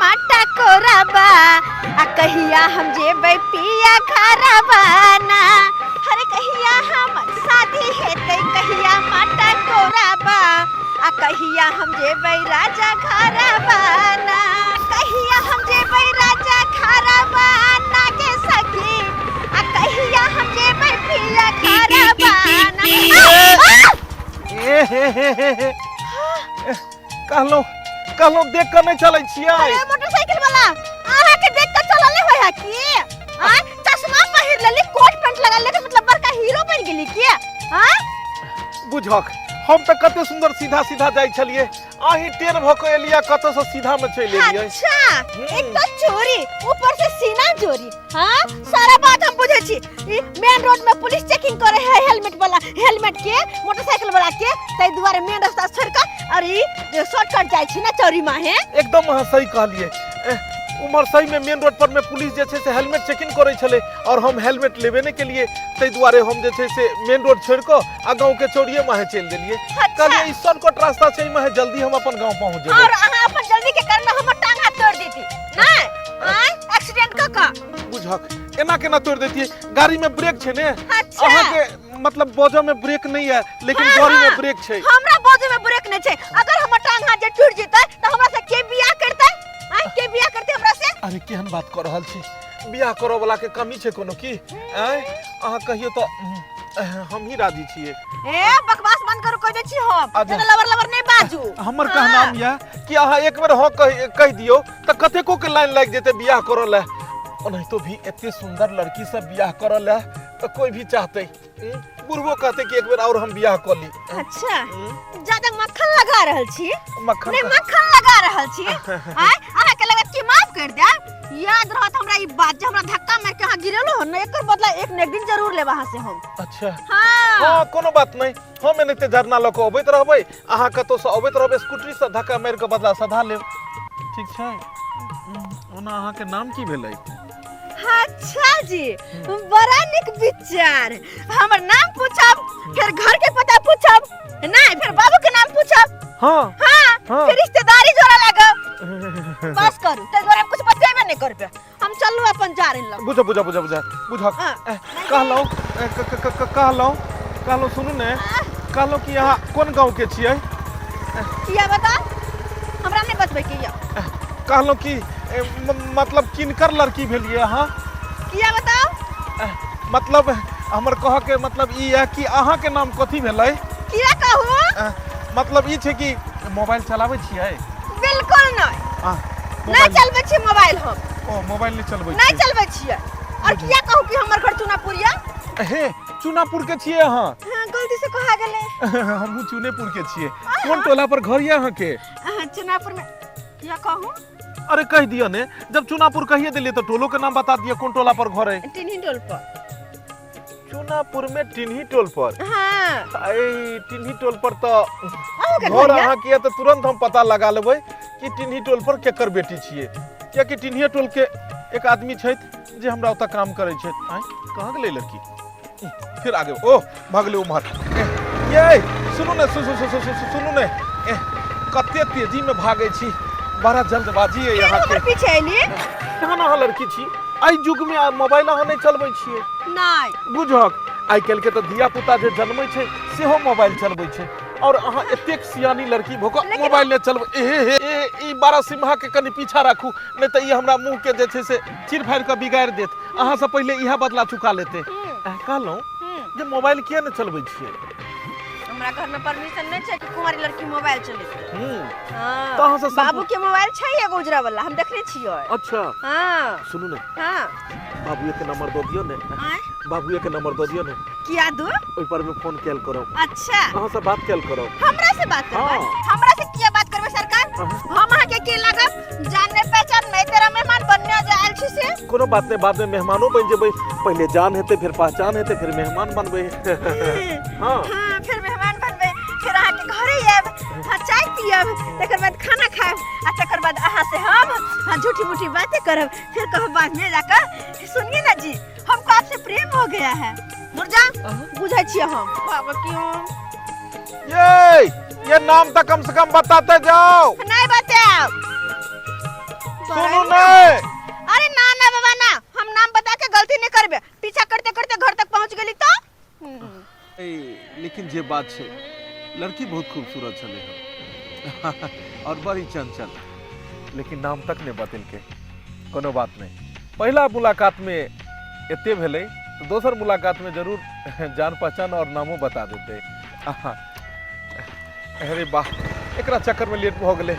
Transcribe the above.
माटा कोराबा आ कहिया हम जेबै पिया घरबा ना। अरे कहिया हमर शादी हेतै कहिया माटा कोराबा आ कहिया हम जेबै राजा घरबा ना। कहिया हम जेबै राजा घरबा ना गे सखी आ कहिया हम जेबै पिया घरबा ना। ए हे हे हे हे कहलहुँ कहलहुँ देख कऽ नहि चलै छियै। अरे मोटरसाइकिल वाला, अहाँ के देख के चलल नहीं होय है की? आय चश्मा पहिर लेली, कोट पैंट लगा लेली, मतलब बड़का हीरो बन गेली की? आय बुझक हम तऽ कते सुंदर सीधा सीधा जाइ छलियै, अहीं टेढ़ भऽ कऽ एलियै, कतऽ से सीधा में चलि एलियै। अच्छा, एक तो चोरी ऊपर से सीना चोरी। हाँ सारा बात हम बुझे छी। ई मेन रोड में पुलिस चेकिंग करे है हेलमेट वाला, हेलमेट के मोटरसाइकिल वाला के, तै दुआरे मेन रास्ता छोड़ के और ई शॉर्टकट जाय छी ना चौरी माहे। एकदम अहाँ सही कहलियै। उम्हर सही में मेन रोड पर में पुलिस जे छै से हेलमेट चेकिंग करै छलै और हम हेलमेट लेबे नहि केलियै, ताहि दुआरे हम जे छै से मेन रोड छोड़ि कऽ आ गाँव के चौरिये माहे चलि देलियै। कहलियै ई शॉर्टकट रास्ता छै, एहि माहे जल्दी हम अपन गाँव पहुँच जेबै। और अहाँ अपन जल्दी के कारण हमर टांग हाथ तोड़ देती नहीं? आय एक्सीडेंट क क बुझक एना केना तोड़ देतियै, गाड़ी में ब्रेक छै ने। अच्छा। अहाँ के मतलब बजऽ में ब्रेक नहीं है लेकिन हाँ, गाड़ी में हाँ। ब्रेक छै। हमरा बजऽ में ब्रेक नहीं छै, अगर हमर टांग हाथ जे टूट जेतै त हमरा से के बियाह करतै? आय के बियाह करतै हमरा से? अरे केहन बात कर रहल छी, बियाह करऽ वाला के कमी छै कोनो की? आय अहाँ कहियो तऽ हम ही राजी छियै। ए बकवास बंद करू, कह दै छी हम। अच्छा। ज्यादा लवर लवर नहीं बाजू। हमर कहनाम यऽ कि अहाँ एक बेर हाँ कहि दियौ तऽ कतेको के लाइन लागि जेतै बियाह करऽ लए। ओनाहितो भी एते सुंदर लड़की सब बियाह करऽ लए तऽ कोई भी चाहतै, बुढ़बो कहतै कि एक बेर और हम बियाह कऽ ली। अच्छा, ज्यादा मक्खन लगा रहल छी। मक्खन नहीं, मक्खन लगा रहल छी। आय अहाँ के लगत कि माफ कर देब? याद रहत हमरा ई बात जे हमरा धक्का मार के अहाँ गिरेलो हो न, एकर बदला एक न एक दिन जरूर लेब अहाँ से हम। अच्छा। हाँ। हाँ, कोनो बात नहीं, हम एनाहिते झरना लऽ कऽ अबैत रहबै, अहाँ कतौ से अबैत रहबै स्कूटरी से धक्का मारि कऽ बदला सधा लेब। ठीक छै। ओना अहाँके नाम की भेलै? अच्छा जी, बड़ा नीक विचार। हमर नाम पूछब, फिर घर के पता पूछब, नहीं फिर बाबू के नाम पूछब। हाँ। हाँ, हाँ। फिर रिश्तेदारी जोड़ा लागब। बस करू, ते दुआरे हम कुछ बतेबे नहीं करबे, हम चलू अपन जा रही लग। बुझो बुझो बुझो बुझो बुझो। हाँ। कहलहुँ, ए, क, क, क, क, कहलहुँ, कहलहुँ सुनू ने, कहलहुँ कि अहाँ कोन गाँव के छियै? किया बता, हमरा नहीं बतबै के या। कहलहुँ कि, ए, मतलब किनकर लड़की भेलियै अहाँ? किया बताओ? मतलब हमर कह के मतलब ई है कि अहाँ के नाम कथी भेलै? किया कहू? मतलब ई छै कि मोबाइल चलाबै छियै? बिल्कुल नहीं। नहीं चलबै छियै मोबाइल हम। ओ मोबाइल नहीं चलबै नहीं छियै। चलबै छियै। और किया कहू कि हमर घर चुनापुर या? हे चुनापुर के छियै अहाँ? हाँ, गलती से कहा गेलै। हमहूँ चुनेपुर के छियै। कोन टोला पर घर या अहाँ के? अहाँ चुनापुर में। किया कहू? अरे कह दियो ने, जब चुनापुर कहिए दिलिए तो टोलो के नाम बता दियो, कोन टोला पर घर है? टिन्ही टोल पर। चुनापुर में टिन्ही टोल पर? हाँ। ए टिन्ही टोल पर तो अहूँ के घर घर या? अहाँ के तो तुरंत हम पता लगा लेबै कि टिन्ही टोल पर केकर बेटी छियै, कियाकि टिन्ही टोल के एक आदमी छथि जे हमरा ओतऽ काम करै छथि। आँय कहाँ गेलै लड़की? फिर आगे ओ भगलै उम्हर। ये सुनू ने, सु, सु, सु, सु, सु, सुनू ने, ए, कते तेजी में भागै छी, बड़ा जल्दबाजी है यहाँ के। हमर पीछे अयली? केहन अहाँ लड़की छी, एहि युग में मोबाइल अहाँ नहीं चलबै छियै? नहीं। बुझक आइ काल्हि के तऽ धिया पुता जे जन्मै छै सेहो मोबाइल चलबै छै, और अहाँ एतेक सियानी लड़की भऽ कऽ लेकिन मोबाइल नहि चलबै। ए हे हे, ए, ई बारहसिम्हा के कनि पीछा राखू, नहि तऽ ई हमरा मुँह के जे छै से चीर फाड़ि कऽ बिगाड़ि देत। अहाँ से पहिले इएह बदला चुका लेते। कहलहुँ जे मोबाइल किया नहि चलबै छियै? हमरा घर में परमिशन नहीं छै कि कुंवारी लड़की मोबाइल चलेतै। हाँ। तऽ अहाँ से सब- बाबू के मोबाइल छै एगो उजरा वाला, हम देखने छियै। अच्छा। हाँ। सुनू ने। हाँ। बाबूए के नंबर दऽ दियौ ने। आँय? बाबूए के नंबर दऽ दियौ ने। किया दू? ओहि पर में फोन कैल करब। अच्छा। अहाँ से बात कैल करब। हमरा से बात करबै? हाँ। हमरा से किया बात करबै सरकार? हाँ। हम अहाँ के के लागब? जान पहचान नहीं तेरा मेहमान बनने जे आयल छी से। कोनो बात नहीं, बाद में मेहमानो बन जेबै, पहले जान हेतै फिर पहचान हेतै फिर मेहमान बनबै। हाँ। हाँ, फिर मेहमान बनबै, फिर अहाँ के घरे आयब, हाँ, चाय पियब, तकर बाद खाना खायब, आ तकर बाद अहाँ से हम, हाँ, झूठी मूठी बातें करब, फिर कहब बाद में जाकर सुनिए ना जी हमको आपसे प्रेम हो गया है। मुर्जा बुझै छियै हम। बाबा क्यों? ये नाम तो कम से कम बताते जाओ। नहीं बताओ। सुनू नहीं। अरे ना ना बाबा ना, हम नाम बता के गलती नहीं करबे। पीछा करते करते घर तक पहुंच गेली तो। ए, लेकिन जे बात छै, लड़की बहुत खूबसूरत छलै हन और बड़ी चंचल, लेकिन नाम तक नहीं बतेलकै। कोनो बात नहीं, पहिला मुलाकात में एते भेलै तो दोसर मुलाकात में जरूर जान पहचान और नामो बता देतै। अरे वाह, एकरा चक्कर में लेट भऽ गेलै।